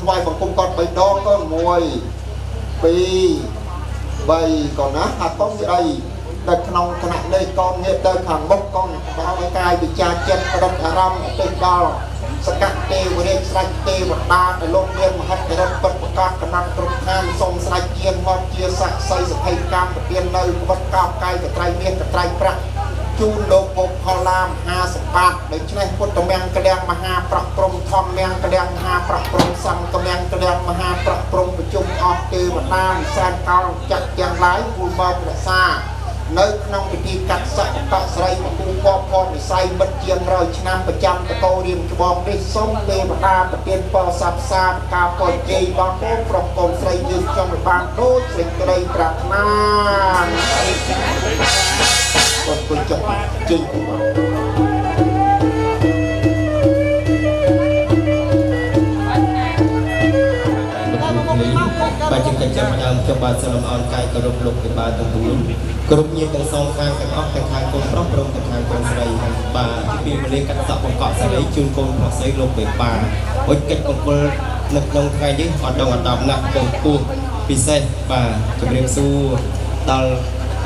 ថ្វាយបង្គំគាត់3ដងកូន1 2 3កូនណាអាកុំស្រីនៅក្នុងគណៈនេះកូនងាកទៅខាងមុខកូនដល់ឲ្យកាយវិចារចិត្តប្រដិអារម្មណ៍ទៅដល់សកទេវរាជស្ដេចទេវតាដែលលោកមានមហិទ្ធិឫទ្ធិពិតប្រកបកំណត់គ្រប់ឋានសូមស្ដេចជាមកជាសាក្សីសភ័យកម្មប្រទាននៅក្បត់កោបកាយកត្រៃមាសកត្រៃប្រាក់ជូនលោកពុកផល្លាមហាសម្បត្តិដូច្នេះពុទ្ធមង្គលមហាប្រព្រំធម្មមង្គលមហាប្រព្រំសង្ឃមង្គលមហាប្រព្រំប្រជុំអស់ទេវតាវិសាលកោចាក់ទាំងឡាយគូមករក្សានៅក្នុងពិធីកាត់សក់កក់ស្រីមគូកបផងវិស័យមិត្តជាង100ឆ្នាំប្រចាំតកោរៀមច្បងនេះសូមទេវតាប្រទានពរស័ព្ទសាការពរជ័យដល់កូនប្រុសកូនស្រីយើងចង់ឲ្យបានដូចសេចក្តីប្រាថ្នាគាត់គុណចុះជ័យបាទជាកិច្ចចាប់ផ្ដើមខ្ញុំបាទសូមអរកាយគោរពលោកពិបាលទាំង4គ្រប់ញាតិទាំងសងខាងទាំងអស់ទាំងខាងកូនប្រុសព្រមទាំងខាងកូនស្រីបាទពីវេលាកាត់សក់បង្កក់ស្រីជូនកូនប្រុសស្រីលោកពិបាលអុចកិច្ចមង្គលនៅក្នុងថ្ងៃនេះអត់ដងអត់ដំណាស់ពងពោះពិសេសបាទជម្រាបសួរដល់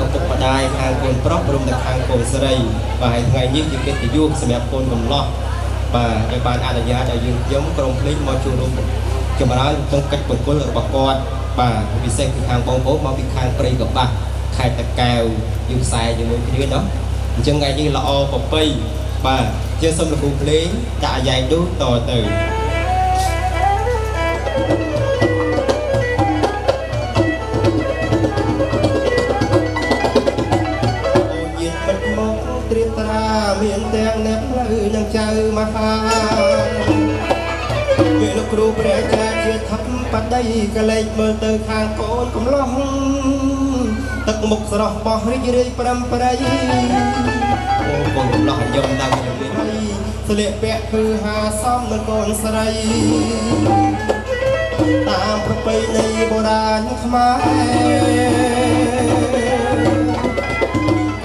ឪពុកម្ដាយខាងកូនប្រុសព្រមទាំងខាងកូនស្រីបាទហើយថ្ងៃនេះជាកិត្តិយសសម្រាប់កូនកំឡោះបាទដែលបានអនុញ្ញាតឲ្យយើងខ្ញុំក្រុមភ្លេងមកចូលរួមចម្រើនក្នុងកិច្ចមង្គលរបស់គាត់បាទពិសេសគឺខាងបងប្អូនមកពីខាងព្រៃកប្បាសខេត្តតាកែវយើងខ្សែជាមួយគ្នាណោះអញ្ចឹងថ្ងៃនេះល្អប្រពៃបាទជាសូមលោកគ្រូភ្លេងដាក់អាយ៉ៃនោះតទៅអូនញាតិមិត្តមកត្រៀបត្រាមានទាំងអ្នកផ្លូវនិងចៅមហាពេលលោកគ្រូព្រះអាចារ្យជាធម្មបតីកលែកមើលទៅខាងកូនកំឡោះទឹកមុខស្រស់បោះរីករាយប្រំប្រៃអូកូនកំឡោះយំដល់ខ្ញុំវិញស្លៀកពាក់គឺហាសមនឹងកូនស្រីតាមប្រពៃណីបុរាណខ្មែរ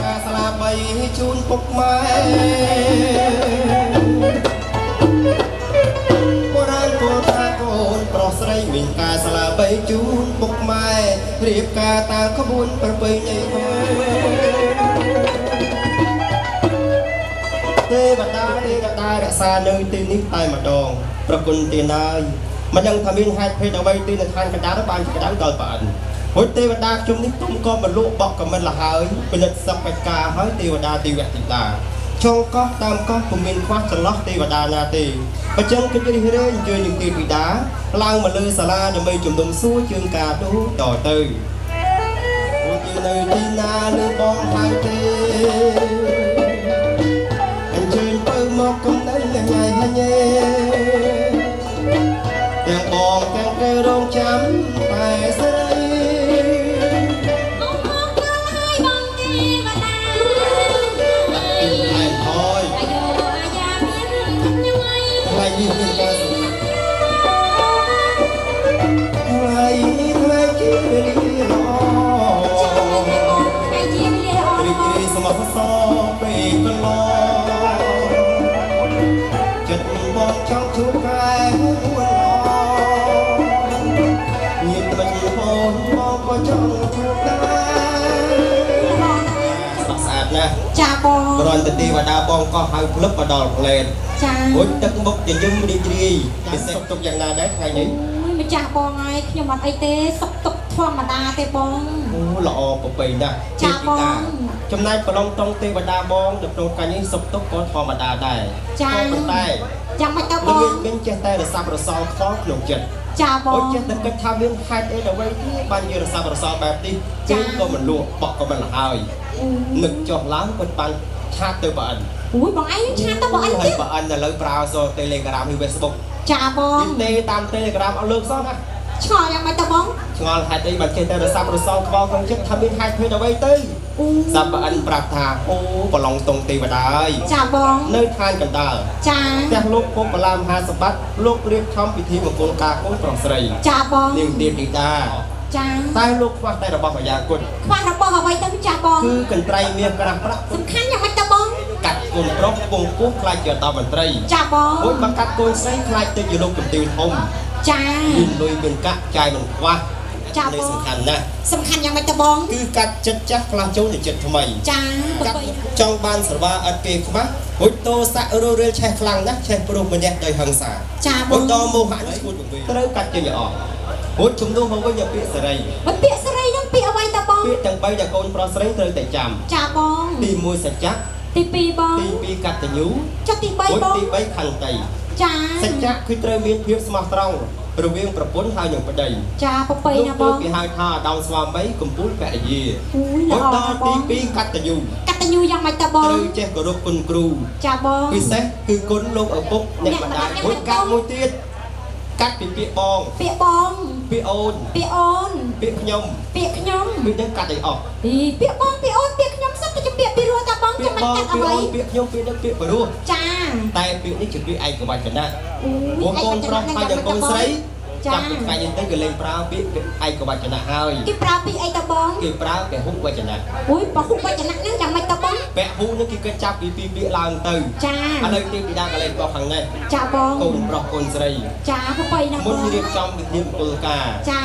ការស្លាបីជូនពុកម៉ែប្រុសស្រីមានការស្លាបីជូនពុកម៉ែរៀបការតាមក្បួនប្រពៃណីទេវតាទេវតារក្សានៅទីនេះតែម្ដងប្រគុណទេណាយមិនដឹងថាមានហេតុភេទអ្វីទីនៅឋានកណ្ដាលបានក្តៅដល់ប្អិនព្រោះទេវតាខ្ញុំនេះទុំក៏មិនលក់បកកមិនលហើយពិនិត្យសពការហើយទេវតាទេវធីតាចងកោះតាមកោះពុំមានខ្វះចន្លោះទេវតាណាទេបើចឹងគិតរិះរេអញ្ជើញនឹងទេវតាឡើងមកលើសាលាដើម្បីជំនុំសួរជើងការនោះតទៅពួកជានៅទីណាលើបងហើយទេអញ្ជើញទៅមកកុំនៅញ៉ៃញ៉េទាំងបងទាំងគេរងចាំតែស្រីចិត្តបងចង់ជួបកែមួនញាតិមិត្តបងបងក៏ចង់ជួបដែរស្អាតណាស់ចាបងគ្រាន់តែទេវតាបងក៏ហៅភ្លឹបមកដល់ផ្លែតចាអូយទឹកមុខញញឹមរីករាយពិសេសទុកយ៉ាងណាដែរថ្ងៃនេះអូយម្ចាស់បងហើយខ្ញុំអត់អីទេសុខទុកធម្មតាទេបងអូល្អប្រពៃណាស់ចាបងចំណែកប្រឡងតង់ទេវតាបងនៅក្នុងកាញ់នេះសុខទុកក៏ធម្មតាដែរចាប៉ុន្តែចាំមិនទៅបងមានចេះតែរសាប់រសល់ខ្វល់ក្នុងចិត្តចាបងអូចេះតែគិតថាមានហេតុអីអ្វីទេបានយករសាប់រសល់បែបនេះគេក៏មិនលក់បកក៏មិនលហើយនឹកចុះឡើងគាត់បានឆាតទៅប្អិនអូយបងឯងឆាតទៅប្អិនទៀតហើយប្អិនឥឡូវប្រើសូ Telegram ឬ Facebook ចាបងទេតាម Telegram អត់លើកសោះណាឆ្ងល់យ៉ាងម៉េចទៅបងឆ្ងល់ហេតុអីបានចេះតែរសាប់រសល់ខ្វល់ក្នុងចិត្តថាមានហេតុភេទអ្វីទៅសាប់ប្អិនប្រាប់ថាអូប្រឡងតង់ទេវតាអើយចាបងនៅឋានកណ្ដាលចាផ្ទះលោកពុកបលាមហាសម្បត្តិលោករៀបចំពិធីមង្គលការកូនប្រុសស្រីចាបងនាងទេពធីតាចាតែលោកខ្វះតែរបស់ម្យ៉ាងគុណខ្វះរបស់អ្វីទៅចាបងគឺកន្ត្រៃមាសក្រាស់ប្រាក់សំខាន់យ៉ាងម៉េចទៅបងកាត់កូនប្រុសពងពោះខ្លាចជាតមន្ត្រីចាបងមួយមកកាត់កូនស្រីខ្លាចទៅជាលោកជំទាវធំ ចា មានលុយមានកាក់ចាយមិនខ្វះ ចា នេះ បង សំខាន់ណាស់ សំខាន់យ៉ាងម៉េចតបង គឺកាត់ចិត្តចាស់ផ្លាស់ចូលទៅចិត្តថ្មី ចា កាត់ចង់បានស្រវាឥតគេខ្វះរួចតោសៈរស់រាលឆេះខ្លាំងណាស់ឆេះព្រោះម្នាក់ដោយហិង្សា ចាប រួ ង ចដល់មោហៈនេះឈួតវង្វេងត្រូវកាត់ចេញឲ្យអស់រួចជំនួសមកវិញឲ្យពាក្យសេរី មិនពាក្យសេរីនឹងពាក្យអ្វីតបង ពាក្យទាំង3ដែលកូនប្រុសស្រីត្រូវតែចាំ ចាបង ទី1សច្ចៈ ទី2បង ទី2កតញ្ញូ ចុះទី3 រួច បង ទី3ខន្តី ចា សច្ចៈគឺត្រូវមានភាពស្មោះត្រង់រវាងប្រពន្ធហើយនិងប្តី ចាប្រពៃណាបង គេហៅថាអាដាមស្វាមីកំពូលភរិយា អូយ រួច ល្អ ដល់ បង ទី2កតញ្ញូ កតញ្ញូយ៉ាងម៉េចតបង ត្រូវចេះគោរពគុណគ្រូ ចាបង ពិសេសគឺគុណលោកឪពុកអ្នកម្ដាយរួចកាត់មួយទៀតកាត់ពីពាក្យបង ពាក្យបង ពាក្យអូន ពាក្យអូន ពាក្យខ្ញុំ ពាក្យខ្ញុំ ពាក្យនឹងកាត់ឲ្យអស់ អីពាក្យបងពាក្យអូនពាក្យខ្ញុំសុទ្ធតែជាពាក្យពីរោះតាបង ពាក្ ចាំ យ មិន បង កាត់អ្វី ពាក្យអូនពាក្យខ្ញុំពាក្យនឹងពាក្យបរោះ ចា តែពាក្យនេះជាពាក្យឯកវចនៈ អូ ព្រោះកូនប្រុសហើយនិងកូនស្រី ចា ចាប់ពីថ្ងៃនេះទៅគេលែងប្រើពាក្យឯកវចនៈហើយ គេប្រើពាក្យអីតាបង គេប្រើពហុវចនៈ អូយពហុវចនៈហ្នឹងយ៉ាងម៉េចតាបង ពហុនឹងគេគិតចាប់ពីពីរពាក្យឡើងទៅ ចា ឥឡូវទេពធីតាក៏លែងបោះខាងនេះ ចាបង កូនប្រុសកូនស្រី ចាប្រពៃណា មុ បង នរៀបចំពិធីមង្គលការ ចា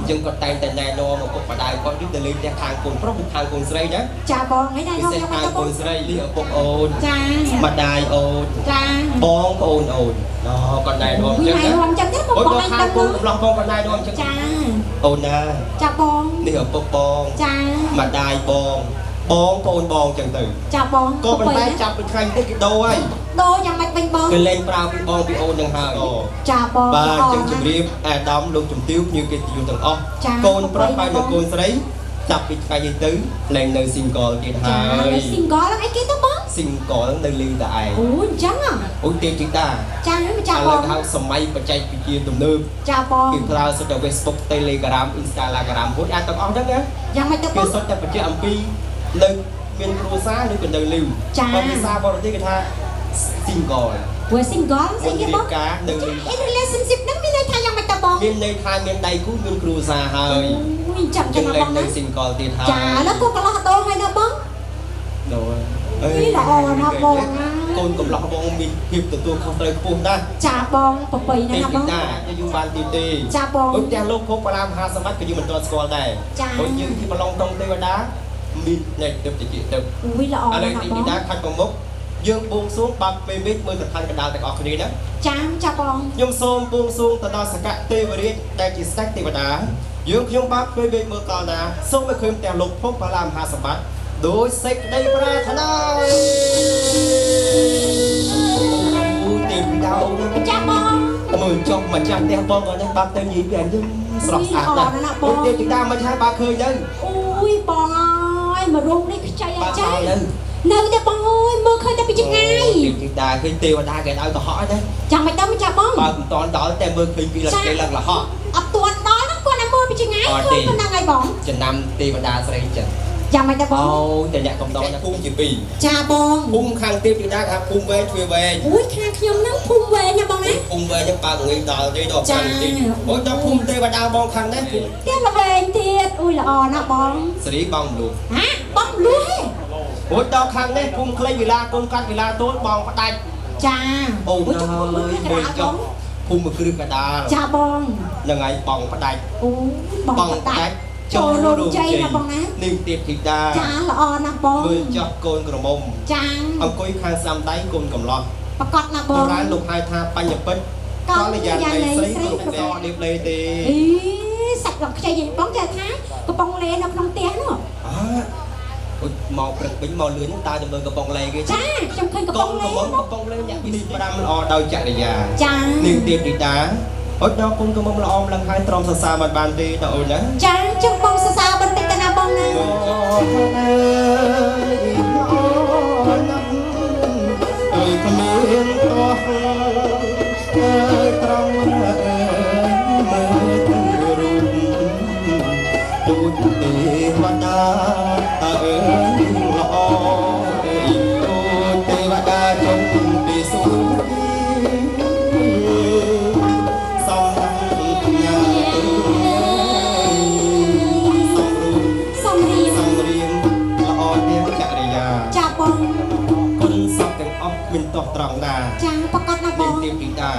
យើងក៏តែងតែណែនាំឪពុកម្ដាយគាត់នេះទៅលេងផ្ទះខាងកូនប្រុសឬខាងកូនស្រីណា ចាបងថ្ងៃណា ពិសេស ខ្ញុំយ៉ាងម៉េច ខាង តាបង កូនស្រីនេះឪពុកអូន ចា ម្ដាយអូន ចា បងប្អូនអូនណគាត់ណែនាំ អូ ចឹងណា យណែនាំចឹងទេបង អូន បង ដល់ខាង ឯងដឹង កូនកំឡោះបងគាត់ណែនាំចឹង ចា អូនណា ចាបង នេះឪពុកបង ចា ម្ដាយបងបងប្អូនបងចឹងទៅ ចាបង ក៏ប៉ុន្តែចាប់ពីថ្ងៃនេះគេដូរហើយ ដូរយ៉ាងម៉េចវិញបង គេលែងប្រើពីបងពីអូននឹងហើយ ចាបង បាទចឹងជម្រាបអាដាមលោកជំទាវភ្ញៀវកិត្តិយសទាំងអស់ ចា កូនប្រុសហើយនិងកូនស្រីចាប់ពីថ្ងៃនេះទៅលែងនៅ single ទៀតហើ ចា យ នៅ single ហ្នឹងអីគេទៅបង single នៅលីតែឯង អូអញ្ចឹងហ៎ អូយទេពធីតា ចាម្ចាស់ ឥ បង ឡូវហៅសម័យបច្ចេកវិទ្យាទំនើប ចាបង គេប្រើសុទ្ធតែ Facebook Telegram Instagram ហួចអាចទាំងអស់ហ្នឹងណា យ៉ាងម៉េចទៅប គេ ង សុទ្ធតែបញ្ជាក់អំពីនៅមានគ្រួសារឬក៏នៅលីវ ចា បើភាសាបរទេសគេថា single ព្រោះ single ស្អីគេបង ការនៅលីវ in relationship ហ្នឹងមានន័យថាយ៉ាងម៉េចតបង មានន័យថាមានដៃគូមានគ្រួសារហើយ អូយចាំ ចឹ ចឹងណាបង ងលែងនៅ ណា single ទៀតហើយ ចាឥឡូវកូនកន្លោះដូរហើយណាបង ដូរ អីល្អណាស់បងណា កូនកំឡោះបងមានភាពទទួលខុសត្រូវខ្ពស់ណាស់ ចាបងប្រពៃណា ទេ ណាបង ពធីតាយូរបានទៀតទេ ចាបង ដូចផ្ទះលោកភពបារាមហាសម្បត្តិក៏យើងមិនទាន់ស្គាល់ដែរ ចា ព្រោះយើងទីប្រឡងតង់ទេវតាមាននៃទឹកតិចទឹក អូយល្អ ឥឡូវ ណាស់បង ទីធីតាខាត់ប្រមុខយើងបួងសួងបើកពេលមេឃមើលស្ថានកណ្ដាលទាំងអស់គ្នាណា ចាចាបង ខ្ញុំសូមបួងសួងទៅដល់សកទេវរាជដែលជាស្ដេចទេវតាយើងខ្ញុំបើកពេលមេឃមើលកាលណាសូមឲ្យឃើញផ្ទះលោកភពបារាមហាសម្បត្តិដោយសេចក្តីប្រាថ្នាអូទេពធីតាអូន ចាបង មើលចុះម្ចាស់ផ្ទះបងគាត់នេះបើកទៅញីពីអញយើងស្រស់ស្អាតណាស់ ល្អណាស់បង ទេពធីតាមិនឆាយបើឃើញទៅ អូយបងអើយមករោងនេះខ្ចី បើ អីចា ដល់ទៅ នៅតែបងអើយមើលឃើញតែពីចម្ងាយ ទេពធីតាឃើញទេវតាគេឲ្យកុហកណា ចាំមិនដល់ម្ចាស់បង បើមិនតន់ដល់តែមើលឃើញពីលគេឡើងលហក អត់ទាន់ដល់ហ្នឹងគាត់តែមើលពីចម្ងាយ អត់ទេ ឃើញប៉ុណ្ណឹងហើយបង ចំណាំទេវតាស្រីចឹង ចាំមិនដល់ប អូ ង តែអ្នកកំដរណាភូមិជាពីរ ចាបង ភូមិខាងទេពធីតាគេថាភូមិវែងទ្វារវែង អូយខាងខ្ញុំហ្នឹងភូមិវែងណាបងណា ភូមិវែងហ្នឹងបើកងាយដល់ទេដល់ ចា 5នាទីអូយដល់ភូមិទេវតាបងខាងនេះភូមិ ផ្ទះល្វែងទៀតអូយល្អណាស់បង ស្រីបងមលូ ហាបងលួហេ អូយដល់ខាងនេះភូមិខ្លីវិឡាកូនកាត់វិឡាតូចបងផ្ដាច់ ចា អូ យចុះ អើយ មើ មើលចុះ លចុះ ភូមិមួយគ្រឹះកដាល ចាបង ហ្នឹងហើយបងផ្ដាច់ អូយបង បង ផ្ដាច់ ផ្ដាច់ ចូលរោងជ័យណាបងណា នាងទេពធីតា ចាល្អណាស់បង មើលចុះកូនក្រមុំ ចា អង្គុយខាងស្ដាំដៃកូនកំឡោះ ប្រកាសណាស់ប បុ ង រាណលោកហៅថាបញ្ញពិត ក ក ល្ ល្យា យា ណី ណី ស្រី ស្រី គ្រប់ គ្រប់ តែរៀបលេទេ អីសាច់ដល់ខ្ចីយ៉ាងបងចេះថាកំប៉ុងលេនៅក្នុងផ្ទះនោះ អើអូយមកព្រឹកវិញមកលឿនតើទៅមើលកំប៉ុងលេគេ ចាខ្ញុំឃើញកំ កូ ប៉ុងលេ នកំប៉ុងកំប៉ុងលេអ្នកពី5ល្អដោយចរិយា ចា នាងទេពធីតាអូយដល់កូនកំមុំល្អម្លឹងហើយទ្រាំសរសើរមិនបានទេតើអូនណា ចាចឹងបងសរសើរបន្តិចទៅណាបងណា អើយគ្មានតោះអើយត្រង់មើលទៅរូបទូចទេវតាអើយល្អអើយទូចទេវតាចុងពីសួគ៌សំណាទូសំរូប សំរៀង សំរៀងល្អទាំងចរិយា ចាបង គុណសពទាំងអស់មានតោះត្រង់ណា ចាប្រកាសណាបង នាងទេពធីតា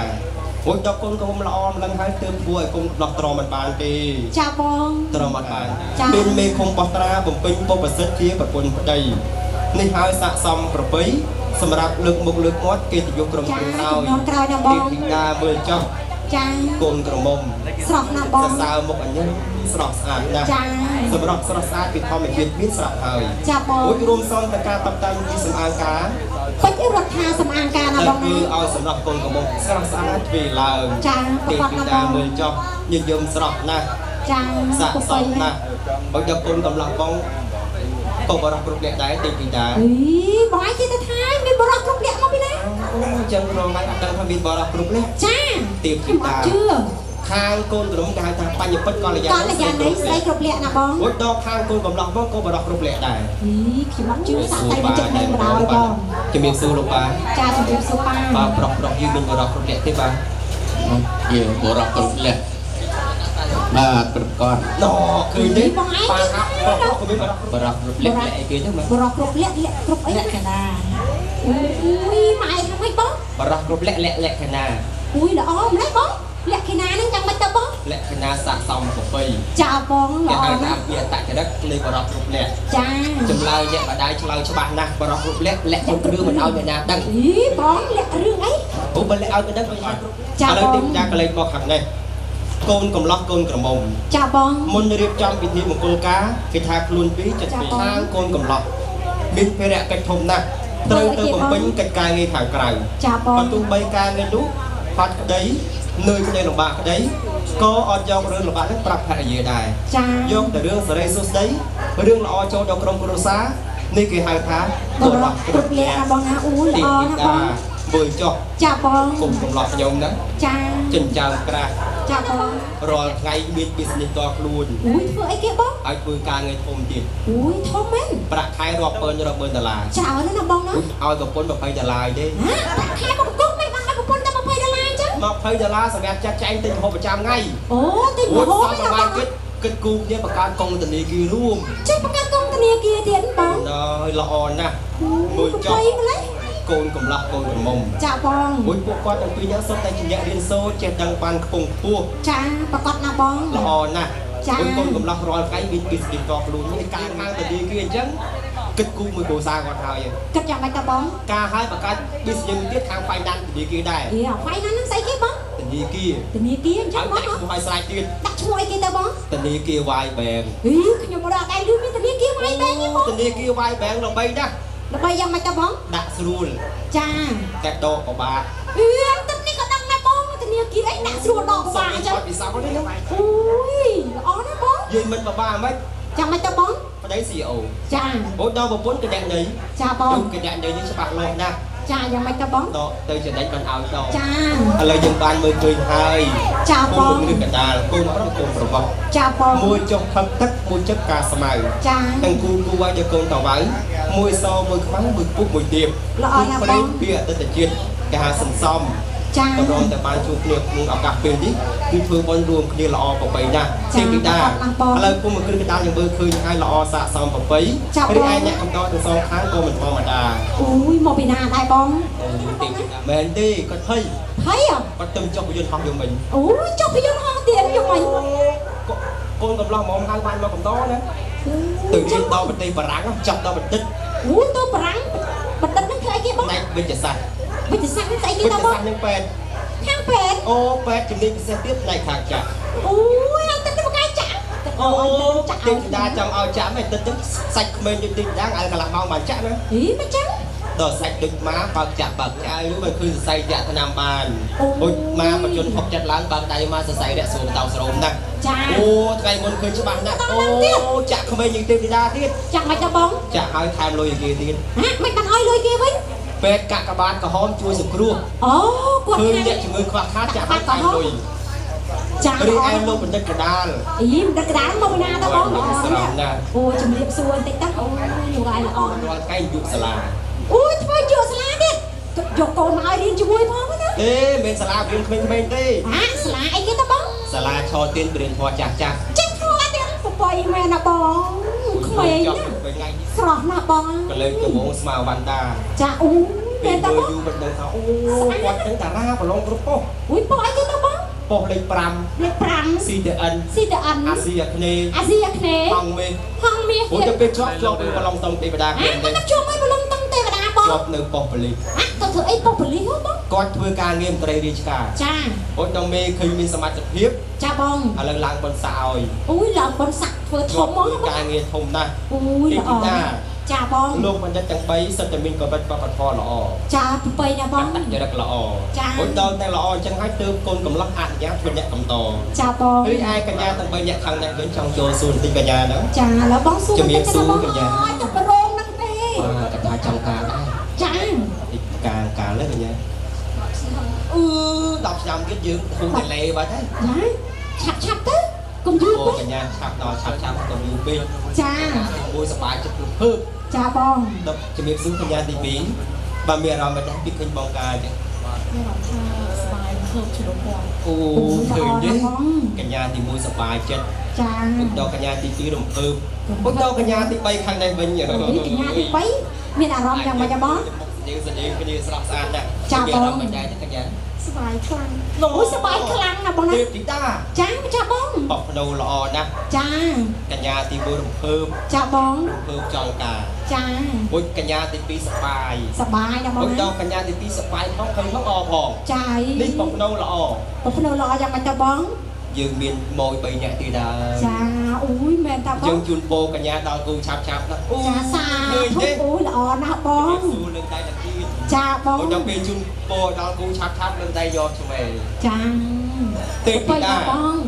អូយដល់កូនក៏មិនល្អម្លឹងហើយទើបធ្វើឲ្យកូនដោះទ្រាំមិនបានទេចាបងទ្រាំអត់បានមានមេឃុំបោះត្រាបំពេញបុព្វសិទ្ធជាប្រពន្ធប្តីនេះហើយស័កសមប្រពៃសម្រាប់លើកមុខលើកមាត់គេតយុក្រុមក្រោយក្រោយណាបងទីដាមើលចុះចាកូនក្រមុំស្រស់ណាស់បងសរសើរមុខអញស្រស់ស្អាតណាស់ចាសម្រាប់ស្រស់ស្អាតពីធម្មជាតិមានស្រាប់ហើយចាបងរួចរួមសំតការតបតែងពីសម្អាងការពេជ្ររដ្ឋាសម្អាងការណាបងណាគឺឲ្យសម្រាប់កូនក្រមុំស្រស់ស្អាតទ្វេឡើងចាប្រកបណាស់បងមើលចុះញញឹមស្រស់ណាស់ចាស័កសមណាស់បើដល់កូនកំឡោះបងក៏បរោះគ្រប់លក្ខដែរទេពីតាអីបងឯងជិះទៅថាមានបរោះគ្រប់លក្ខមកពីណាអូចឹងរងថ្ងៃអត់ដឹងថាមានបរោះគ្រប់លក្ខចាទៀបពីតាជឿខាងកូនក្រុមគេហៅថាបញ្ញពិតកល្យាណីស្រីគ្រប់លក្ខណាបងរួចដល់ខាងកូនកំឡោះបងក៏បរោះគ្រប់លក្ខដែរអីខ្ញុំអត់ជឿសាក់តែវាចិត្តនឹងបណ្ដោយបងជំរាបសួរលោកបាចាជំរាបសួរបាបាទប្រុសប្រុសយើងមានបរោះគ្រប់លក្ខទេបាទយើងបរោះគ្រប់លក្ខបាទប្រកបណឃើញទេបងឯងបាទប្រុសប្រុសក៏មានបរោះគ្រប់លក្ខអីគេទៅបរោះគ្រប់លក្ខគ្រប់អីលក្ខណាអូយម៉ែថាម៉េចបងបរោះគ្រប់លក្ខលក្ខណាអូយល្អម្ល៉េះបងលក្ខណាហ្នឹងយ៉ាងម៉េចទៅបងលក្ខណាស័កសមប្រពៃចាបងល្អគេហៅថាវាអតចរិតនៃបរោះគ្រប់លក្ខចាចម្លើយអ្នកបដាយឆ្លើយច្បាស់ណាស់បរោះគ្រប់លក្ខលក្ខគ្រប់រឿងមិនឲ្យអ្នកណាដឹងអីបងលក្ខរឿងអីអូបើលក្ខឲ្យគេដឹងវិញអត់ឥឡូវទីតាកលេចមកខាងនេះកូនកំឡោះកូនក្រមុំចាបងមុនរៀបចំពិធីមង្គលការគេថាខ្លួនពីរចិត្តពីរខាងកូនកំឡោះមានភារកិច្ចធំណាស់ត្រូវទៅបំពេញកិច្ចការងារខាងក្រៅចាបងបើទោះបីការងារនោះហត់ក្តីនឿយក្តីលំបាកក្តីក៏អត់យករឿងលំបាកនេះប្រាប់ភរិយាដែរចាយកតែរឿងសេរីសួស្តីរឿងល្អចូលដល់ក្រុមគ្រួសារនេះគេហៅថាបរោះគ្រប់លក្ខណាបងណាអូល្អណាបងមើលចុះចាបងគុំកំឡោះខ្ញុំណាចាចិញ្ចើមក្រាស់ចាបងរាល់ថ្ងៃមាន business តខ្លួនអូយធ្វើអីគេបងឲ្យធ្វើការងារធំទៀតអូយធំមែនប្រាក់ខែរាប់ម៉ឺនរាប់ម៉ឺនដុល្លារច្រើនណាស់ណាបងណាឲ្យប្រពន្ធ20ដុល្លារទេហាប្រាក់ខែមកប្រពន្ធមិនបានឲ្យប្រពន្ធតែ20ដុល្លារអញ្ចឹង20ដុល្លារសម្រាប់ចាត់ចែងទិញម្ហូបប្រចាំថ្ងៃអូទិញម្ហូបឯណាបងគិតគូគ្នាបង្កើតកងធនាគាររួមចេះបង្កើតកងធនាគារទៀតបងដល់ល្អណាស់មើលចុះកូនកំឡោះកូនក្រមុំចាបងមួយពួកគាត់ទាំងពីរនាក់សុទ្ធតែជាអ្នករៀនសូត្រចេះដឹងបានខ្ពង់ខ្ពស់ចាប្រកបណាស់បងល្អណាស់ចាកូនកំឡោះរាល់ថ្ងៃមានពីស្ទីតខ្លួននេះការខាងធនាគារអញ្ចឹងគិតគូមួយគ្រួសារគាត់ហើយគិតយ៉ាងម៉េចតបងការឲ្យបង្កើត business ទៀតខាង finance ធនាគារដែរអីអា finance ហ្នឹងស្អីគេបងធនាគារធនាគារអញ្ចឹងបងដាក់ឈ្មោះឲ្យស្រេចទៀតដាក់ឈ្មោះអីគេទៅបងធនាគារ Y Bank អីខ្ញុំមកដល់អត់ដែរលឺមានធនាគារ Y Bank ទេបងធនាគារ Y Bank ល្បីណាស់ល្បីយ៉ាងម៉េចតបងដាក់ស្រួលចាតែដកពិបាកអឺទឹកនេះក៏ដឹងដែរបងធនាគារអីដាក់ស្រួលដកពិបាកអញ្ចឹងពិសានេះណាអូយល្អណាស់បងយើងមិនពិបាកហ្មងចាំម៉េចតបងប្តី CEO ចាអូដល់ប្រពន្ធកណនីចាបងកណនីនេះច្បាស់លាស់ណាស់ចាយ៉ាងម៉េចតបងដកទៅចំណេញបានឲ្យដកចាឥឡូវយើងបានមើលឃើញហើយចាបងកូនកដាលកូនប្រុសកូនប្រុសចាបងមួយចុះផឹកទឹកមួយចិត្តការស្មៅចាទាំងគូគូឲ្យដល់កូនតវ៉ៅមួយសមួយខ្មៅមួយពុះមួយទៀបល្អណាស់បងពីអតីតជាតិគេហៅសន្សំចាតម្រាំតែបានជួបគ្នាក្នុងឱកាសពេលនេះគឺធ្វើបុណ្យរួមគ្នាល្អប្រពៃណាស់ទេពីតាឥឡូវគុំមកគ្រឹះកដាលយើងមើលឃើញហើយល្អស័កសមប្រពៃរីឯអ្នកកំដរទាំងសងខាងក៏មិនធម្មតាអូយមកពីណាដែរបងទេពីតាមែនទេគាត់ភ័យភ័យគាត់ទៅចុះពយន្តហោះយកមិញអូយចុះពយន្តហោះទៀតយកមិញកូនកំឡោះហ្មងហៅបានមកកំដរណាទៅរៀនដល់ប្រទេសបារាំងចប់ដល់បណ្ឌិតអូទៅបារាំងបណ្ឌិតហ្នឹងធ្វើអីគេបងផ្នែកវិទ្យាសាស្ត្រវិទ្យាសាស្ត្រហ្នឹងស្អីគេតបងវិទ្យាសាស្ត្រហ្នឹងពេទ្យខាងពេទ្យអូពេទ្យជំនាញពិសេសទៀតផ្នែកខាងចាក់អូយអត់ទឹកទៅកាយចាក់អូចាក់ទេតាចង់ឲ្យចាក់មិនទឹកទឹកសាច់ក្មេងដូចតិចដាងឲ្យកន្លះម៉ោងបានចាក់ណាអីមិនចឹងដល់សាច់ដូចម៉ាបើកចាក់បើកចៅបើឃើញសរសៃចាក់ថ្នាំបានដូចម៉ាបជន6 7ឡើងបើកដៃមកសរសៃរាក់ស្រូមតោស្រោមណាស់ចាអូថ្ងៃមុនឃើញច្បាស់ណាស់អូចាក់ក្មេងជាងទេតាទៀតចាក់មិនដល់បងចាក់ឲ្យថែមលុយឲ្យគេទៀតហាមិនបានឲ្យលុយគេវិញពេទ្យកាកបាទក្រហមជួយសង្គ្រោះអូគាត់ឃើញអ្នកជំងឺខ្វះខាតចាក់ឲ្យថែមលុយចារីឯលោកបណ្ឌិតកដាលអីបណ្ឌិតកដាលមកពីណាតបងអូជំរាបសួរបន្តិចទៅអូលោកឯងល្អរាល់ថ្ងៃយុសាលាអូយធ្វើយុសាលាទៀតយកកូនមកឲ្យរៀនជាមួយផងណាទេមិនសាលារៀនក្មេងៗទេហាសាលាអីគេតបងសាលាឆទៀនរៀនធម៌ចាស់ចាស់ចេះធម៌ទៀតប្រពៃមែនណាបងក្មេងណាស្រស់ណាស់បងក៏លើកដំបងស្មាវ៉ាន់តាចាអូ មែនតើបង យូរមិនដឹងថាអូគាត់នឹងតារាប្រឡងគ្រប់ប៉ុស្តិ៍ អូយប៉ុស្តិ៍អីគេតើបង ប៉ុស្តិ៍លេខ5 លេខ5 CTN CTN អាស៊ីអាគ្នេយ៍ អាស៊ីអាគ្នេយ៍ ហងមាសហ ងមាស អូទៅពេលជាប់ជាប់ប្រឡងតង់ទេវតា គេទេជាប់ឲ្យប្រឡងតង់ទេវតាបង ជាប់នៅប៉ុស្តិ៍ប៉ូលីស ទៅធ្វើអីប៉ុស្តិ៍ប៉ូលីសហ៎បង គាត់ធ្វើការងារមន្ត្រីរាជការ ចា អូដល់មេឃើញមានសមត្ថភាព ចាបង ឥឡូវឡើងបុណ្យស័ក្តិឲ្យ អូយឡើងបុណ្យស័ក្តិធ្វើធំហ្មង ការងារធំណាស់ អូយល្អចាបង លោកបណ្ឌិតទាំង3សិតតែមានកម្រិតវប្បធម៌ល្អ ចាប្រពៃណាបង ចរិតល្អ ចា អូយដល់តែល្អអញ្ចឹងហើយទើបកូនកំឡោះអនុញ្ញាតធ្វើអ្នកកំត ចាបង ឬឯកញ្ញាទាំង3អ្នកខាងនេះវិញចង់ចូលសួរបន្តិចកញ្ញាហ្នឹង ចាឥឡូវបងសួរ ជំរាបសួរកញ្ញា ទៅប្រងហ្នឹងទេ បាទកថាចង់ការដែរ ចា ការការលើកញ្ញាអឺ10ឆ្នាំទៀតយើងគូតលេបាត់ហើយ ចាឆាប់ឆាប់ទៅកុំយូរពេក កញ្ញាឆាប់ដល់ឆាប់ឆាប់កុំយូរពេក ចា មួយសប្បាយចិត្តរំភើប ចាបង ដល់ជំរាបសួរកញ្ញាទី2បាទមានអារម្មណ៍មិនដែរពីឃើញបងកាអញ្ចឹង មានអារម្មណ៍ថាសប្បាយភើបជ្រុំបង អូឃើញទេកញ្ញាទី1សប្បាយចិត្ត ចា ដល់កញ្ញាទី2រំភើបដល់កញ្ញាទី3ខាងនេះវិញ កញ្ញាទី3មានអារម្មណ៍យ៉ាងម៉េចបង យើងសយើងគ្នាស្រស់ស្អាតណាស់ ចាបង អារម្មណ៍មិនដែរទេកញ្ញា សប្បាយខ្លាំង អូយសប្បាយខ្លាំងណាស់បងណា ទេពធីតា ចាចាបង បោះភ្នោល្អណាស់ ចា កញ្ញាទី1រំភើប ចាបង រំភើបចង់ការ ចា អូយកញ្ញាទី2សប្បាយ សប្បាយណាស់បង អូយដល់កញ្ញាទី2សប្បាយផងឃើញផងអផង ចា នេះបោះភ្នោល្អ បោះភ្នោល្អយ៉ាងម៉េចតើបង យើងមានម៉យ3នាក់ទៀតដែរ ចាអូយមែនតើបង យើងជូនពោកញ្ញាដល់គូឆាប់ឆាប់ណាស់ អូចាសាធុអូយល្អណាស់បង សួរលើកដៃតាទៀត ចាបង អូដល់ពេលជូនពោដល់គូឆាប់ឆាប់លើកដៃយកឆ្វេង ចា ទេពធីតា បង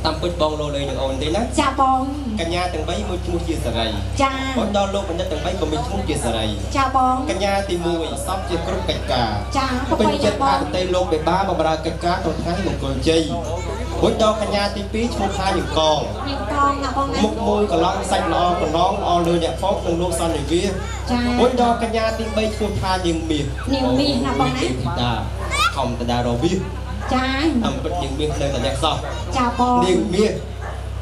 តាមពិតបងលោលេងនឹងអូនទេណា ចាបង កញ្ញាទាំង3មួយឈ្មោះជាសេរី ចា អូនដល់លោកបណ្ឌិតទាំង3ក៏មានឈ្មោះជាសេរី ចាបង កញ្ញាទី1សពជាគ្រប់កិច្ចការ ចា ពេញចិត្តអតិលោកបេបាបំរើកិច្ចការក្នុងថ្ងៃមង្គលជ័យរួចដល់កញ្ញាទី2ឈ្មោះថាញងកង ញងកងណាបងណា មុខមួយកន្លងសាច់ល្អកន្លងល្អលើអ្នកផងនិងលោកសន្និវា ចា រួចដល់កញ្ញាទី3ឈ្មោះថានាងមាស នាងមាសណាបងណា តាខំតដារវាស ចា តាមពិតនាងមាសនៅតែអ្នកសោះ ចាបង នាងមាស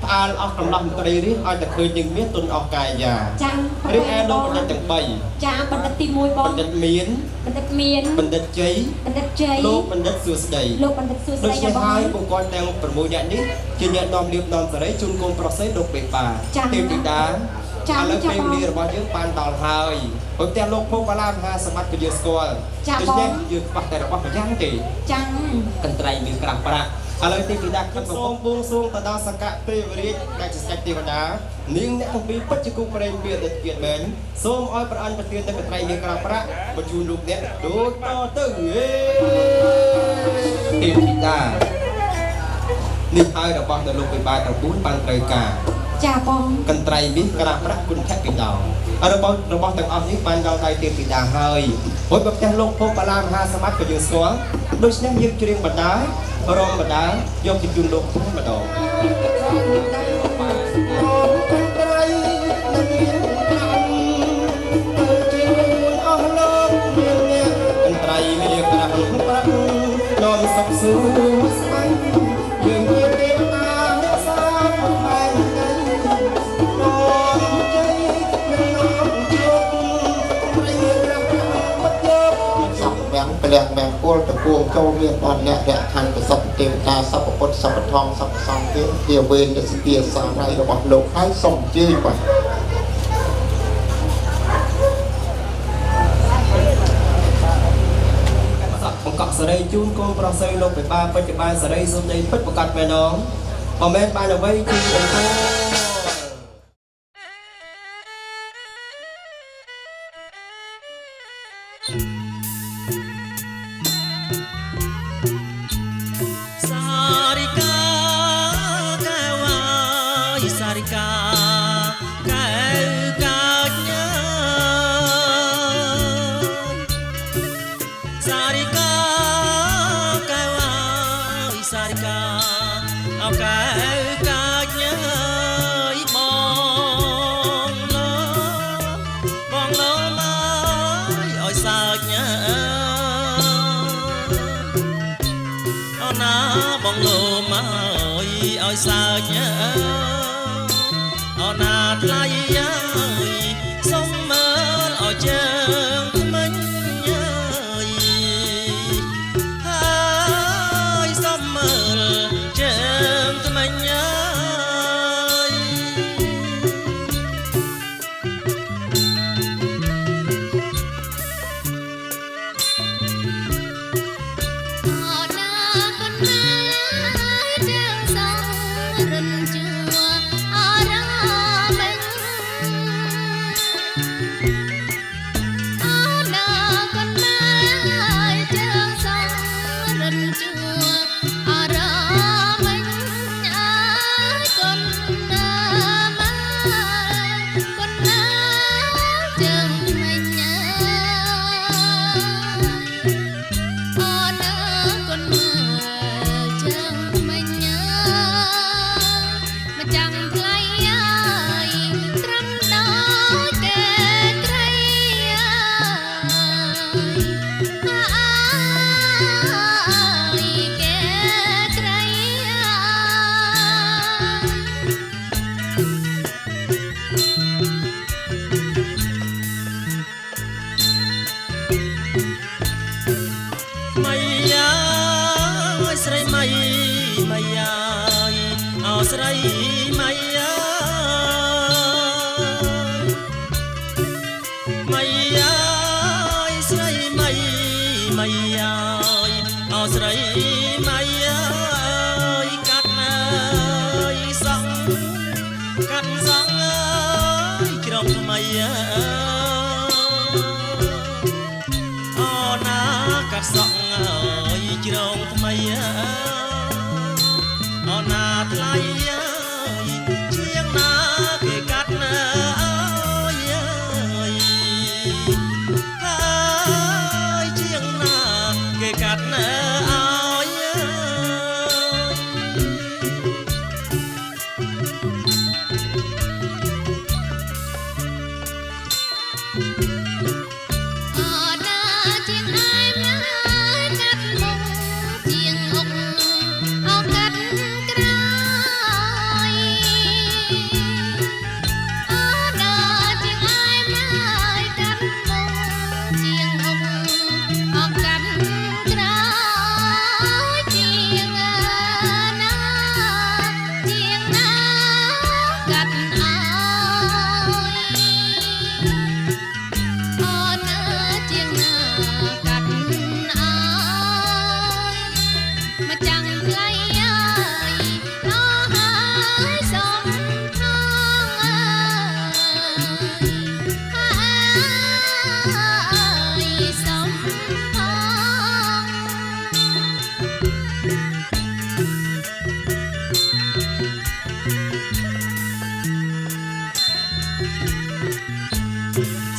ផ្អើលអស់កំឡោះមន្ត្រីរាជឲ្យតែឃើញនាងមាសទុនអស់កាយា ចា ឬឯលោកបណ្ឌិតទាំង3 ចាបណ្ឌិតទី1បង បណ្ឌិតមាន បណ្ឌិតមាន បណ្ឌិតជ័យ បណ្ឌិតជ័យ លោកបណ្ឌិតសួស្តី លោកបណ្ឌិតសួស្ ដូ តី ច្នេះហើយពួកគាត់ទាំង6នាក់នេះជាអ្នកនាំលៀបនាំសេរីជូនកូនប្រុសស្រីលោកបេបាទេពធីតា ចា ឥឡូវ ចា ពេលវេ បង លារបស់យើងបានដល់ហើយព្រោះផ្ទះលោកភោគបាឡាមហាសម្បត្តិក៏យើងស្គាល់ ចា ដូច្នេះ បង យើងខ្វះតែរបស់ម្យ៉ាងទេ ចា កន្ត្រៃមានក្រាស់ប្រាក់ឥឡូវទេពធីតាខ្ញុំសូមបួងសួងទៅដល់សកទេវរាជដែលជាស្ដេចទេវតានាងអ្នកទាំងពីរពិតជាគូព្រេងពីអតីតជាតិមែនសូមឲ្យប្រអិនប្រទានទៅកន្ត្រៃមានក្រាស់ប្រាក់បញ្ជូនលោកអ្នកដូចតទៅហេទេពធីតានេះហើយរបស់នៅលោកវិបាលទាំង4បានត្រូវការ ចាបង កន្ត្រៃមាសក្រាស់ប្រាក់គុណថពិដោរបស់របស់ទាំងអស់នេះបានដល់ដៃទេពធីតាហើយរួចបើផ្ទះលោកភពបាឡាមហាសម្បត្តិក៏យើងស្គាល់ដូច្នេះយើងច្រៀងបណ្ដារំបណ្ដាយកទៅជូនលោកតែម្ដងកន្ត្រៃនឹងមានប្រាំទៅជូនអស់លោកមានអ្នកកន្ត្រៃមាសក្រាស់ប្រាក់នាំសុខសួស្តីយើងជាទេវតារក្សាផែនដីនាំជ័យនិងនាំជោគត្រីមានក្រាស់ប្រាក់មកយក សពវាំងព្រះមង្គលតពួងចូលមានដល់អ្នករខណ្ឌប្រសិទ្ធទេវតាសពពុទ្ធសពធម្មសពសង្ឃទេជាវេនសទាសារីរបស់លោកហើយសូមអញ្ជើញបាទ សក់បង្កក់សេរីជូនកូនប្រុសស្រីលោកបេបាពិតជាបានសេរីសុំដីពិតប្រកបមែនងបើមែនបានអ្វីជូនអង្គ សារិកាកែវអើយសារិកាកែវកាចញ៉ាសារិកាកែវអើយសារិកាអោកែវកាចញ៉ាបងលោបងលោមកឲ្យសើចញ៉ាអូនណាបងលោមកឲ្យសើចញ៉ាអូនណាថ្លៃយ៉ាយសុំមើលឲ្យជើងថ្មិញញ៉ា ស្រីម៉ៃអើយកាត់អើយសងកាត់សងអើយជ្រងថ្មីអូណាកាត់សងអើយជ្រងថ្មីអូណាថ្លៃអើយជាងណាគេកាត់អើយហើយជាងណាគេកាត់អើយអូណាជាងអែមណាកាត់មុខជាងអុកអោកាត់ក្រោយអូណាជាងអែមណាកាត់មុខជាងអុកអោកាត់ក្រោយជាងណាជាងណាកាត់អើយអូណាជាងណាកាត់អើយមកចាំងថ្លៃអើយអស់ហើយសំថងអើយហើយសំថង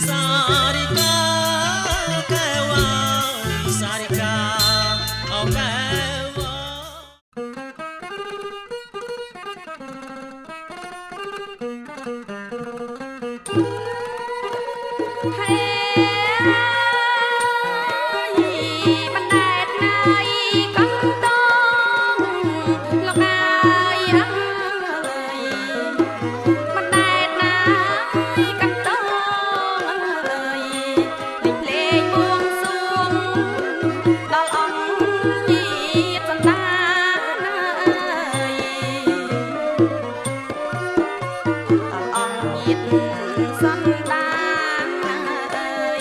សារិកាកែវអើយសារិកាអូកែវ ហេបណ្ដែតណាយកង់តងលោកអើយអើយបណ្ដែតណាយកង់តងអើយលេងភ្លេងបួងសួងដល់អង្គញាតិសន្តានអើយដល់អង្គញាតិសន្តានអើយ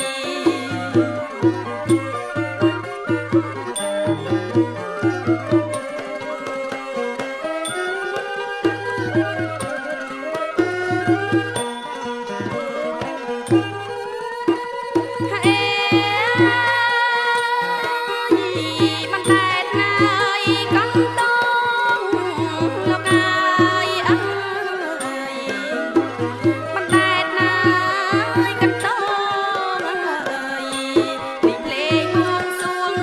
ហេបណ្ដែតណាយកង់តងលោកអើយអើយបណ្ដែតណាយកង់តងអើយលេងភ្លេងបួងសួង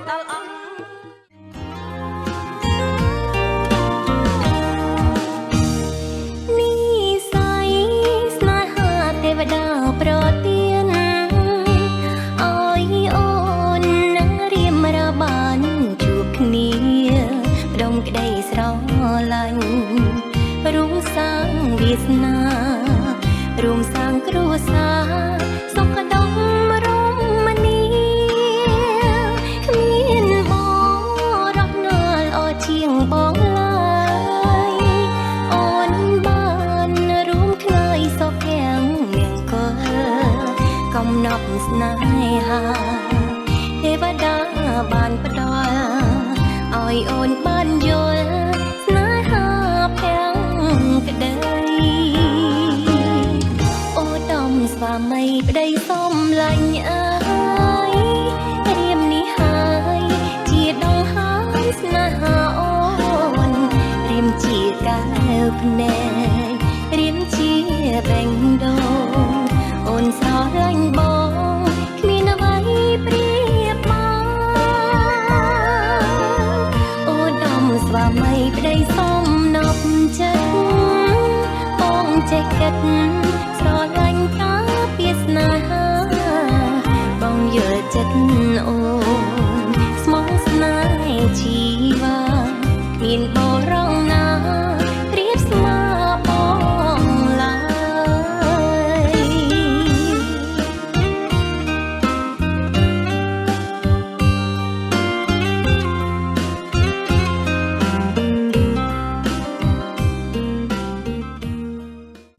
ដល់អង្គ និស័យស្នេហាទេវតាប្រទានអើយអូននឹងរៀមរាបានជួបគ្នាផ្ដុំក្តីស្រឡាញ់រួមសាងវាសនារួមសាងគ្រួសារសុខដុមរមនាគ្មានបរោះណាល្អជាងបងឡើយអូនបានរួមថ្ងៃសុខយ៉ាងមង្គលកំណប់ស្នេហាទេវតាបានផ្ដល់ឲ្យអូនបានយល់ស្នេហាភាំងក្តីអូដំស្វាមីប្តីសំឡាញ់អើយរៀមនេះហើយជាដងហើយស្នេហាអូនរៀមជាកែវភ្នែករៀមជាបេងដូងអូនស្រឡាញ់បងគ្មានអ្វីប្រៀបបានអូដំស្វាមីប្តីសំណប់ចិត្តបងចេះគិត